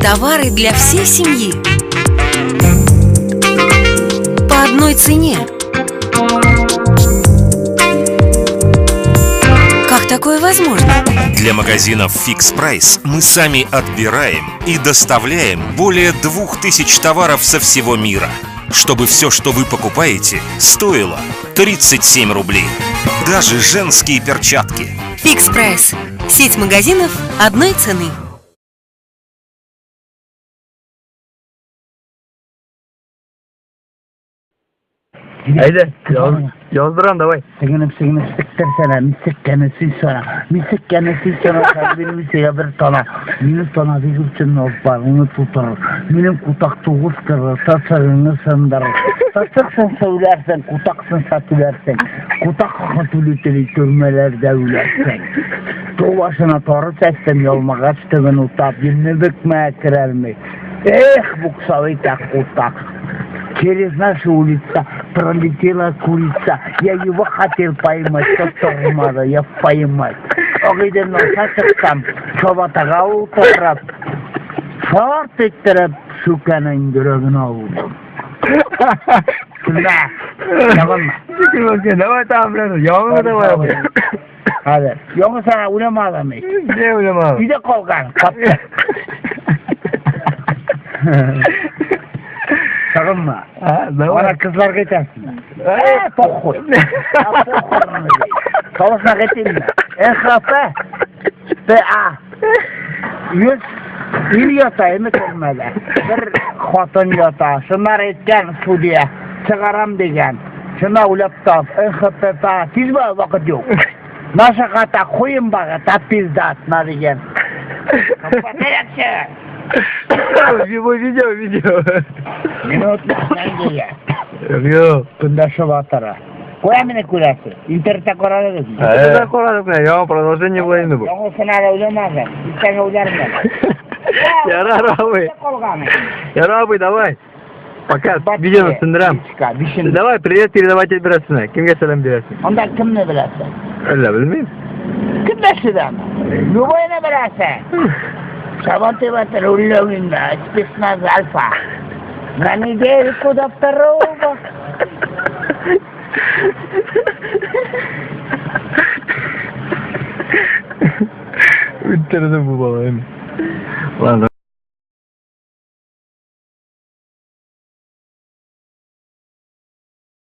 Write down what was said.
Товары для всей семьи. По одной цене. Как такое возможно? Для магазинов Fix Price мы сами отбираем и доставляем более 2000 товаров со всего мира, чтобы все, что вы покупаете, стоило 37 рублей. Даже женские перчатки. Fix Price. Сеть магазинов одной цены. Әйдә, яздырам, давай. Сеңелем, сеңелем, сиктерсәнә, мин сиккәнне сөйсәнә, мин сиккәнне сөйсәнә, минем сиңа бер тана, минем тана бик өчен барыңны тутырыр, минем кутак тугыз кырыр, сасырыңны сындырыр. Сасырсың сөйләрсең, кутаксың түләрсең, кутак хакы түли-түли төрмәләрдә үләрсең. Ту башына тары чәчтем, ялмагач төбен утап, йөнне бөкмә керәлми. Эх, буксовый так кутак. Через нашу улицу пролетела курица. Я его хотел поймать, тормада, я поймать. Агыйдем аша чыксам, чабатага утырып, шарт иттереп, шүкәнең йөрәген алдым. Көлмә, ягынма. Давай там, блин, яңы давай. Хәзер, яңы сана уйламадым мин. Не уйламадым? Өйдә калган, капты. Сагынма. Давай. Ана кызларга әйтәсең. Э, похуй. Тавышына әйтәм. НХП ПА 100 ил ята, эме төрмәдә. Бер хатын ята. Шуннар әйткән судья, чыгарам дигән. Шуна уйлап тап. НХП ПА тиз бу вакыт юк. Наша хата хуем бага, пиздатна дигән. Капатыракчы. Видео, видео. Минут мәңгегә. Юк. Көндәше батыра. Кая мине күрәсең? Интернетта карадыгызмы? Интернетта карадык менә, яңа продолжение була инде бу. Яңасын әле уйламадым. Иртәгә уйлармын. Ярар, абый. Ярар, абый, давай. Пока видеоны сүндерәм. Давай, привет передавать бирәсең. Кемгә сәлам бирәсең? Анда кемне беләсең? Әллә белмим. Кем беләсең? Любойны беләсең. Шабанты батыр үлләүендә, спецназ Альфа. На недельку до второго. Үтерде бу баланы. Ладно.